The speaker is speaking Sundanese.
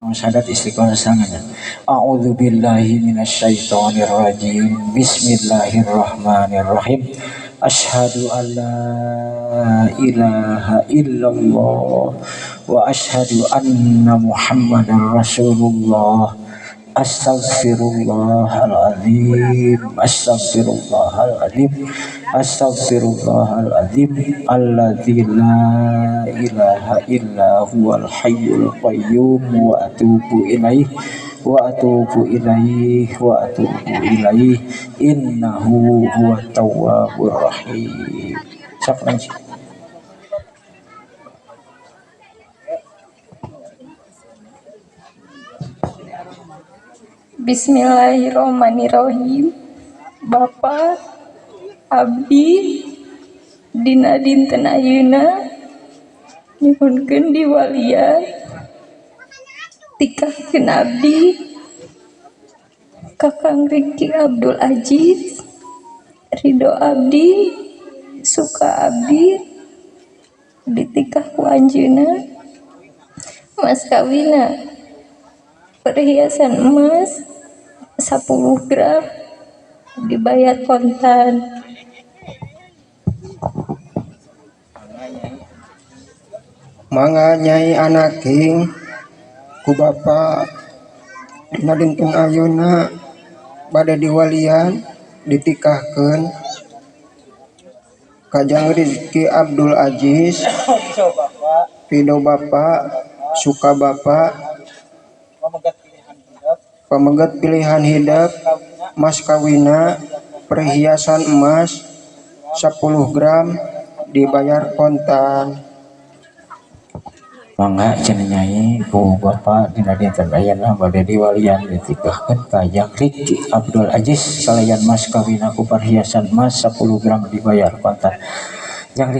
Syahadat istiqomah sangannya. A'udzu billahi minasyaitonir rajim. Bismillahirrahmanirrahim. Asyhadu an la ilaha illallah wa asyhadu anna Muhammadar Rasulullah. Astaghfirullahaladzim, astaghfirullahaladzim, astaghfirullahaladzim, alladzi la ilaha illa huwal hayyul qayyum wa atubu ilaih wa atubu ilaih wa atubu ilaih innahu huwat tawwabur rahim. Sok lanjut. Bismillahirrahmanirrahim. Bapak abdi dina dinten ayeuna nyuhunkeun diwalian tikahkeun abdi Kakang Riki Abdul Aziz, Ridho abdi, suka abdi ditikah ku anjeunna, mas kawinna perhiasan emas 10 gram dibayar kontan. Mangga Nyai Anaking ku Bapa dina dinten ayeuna bade diwalian ditikahkeun ka Jang Rizky Abdul Aziz, Ridho Bapa, suka Bapa, pameget pilihan hidep, mas kawina perhiasan emas 10 gram dibayar kontan. Mangga cenah Nyai ku Bapa dina dinten ayeuna bade diwalian ditikahkeun ka Jang Riki Abdul Aziz kalayan mas kawina ku perhiasan emas 10 gram dibayar kontan. Jang Riki